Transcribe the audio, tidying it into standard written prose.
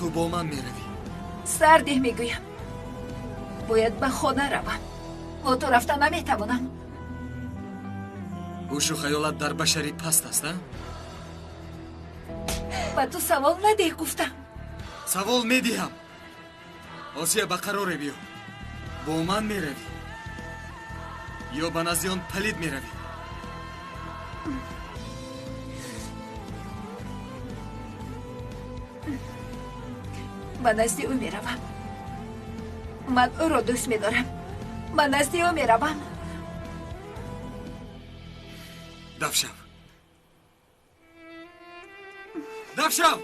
Ту бо ман меравӣ. Сардеҳ мегӯям. Бояд ба хона равам. Бо ту рафта наметавонам. Ҳушу хаёлат дар башарӣ паст аст, а? Ба ту савол надеҳ гуфтам. Савол медиҳам. Осия, ба қароре биё. Бо ман меравӣ ё ба назди он палид меравӣ? Ба назди ӯ меравам. Ман ӯро дӯст медорам. Ба назди ӯ меравам. Дафшав, дафшав.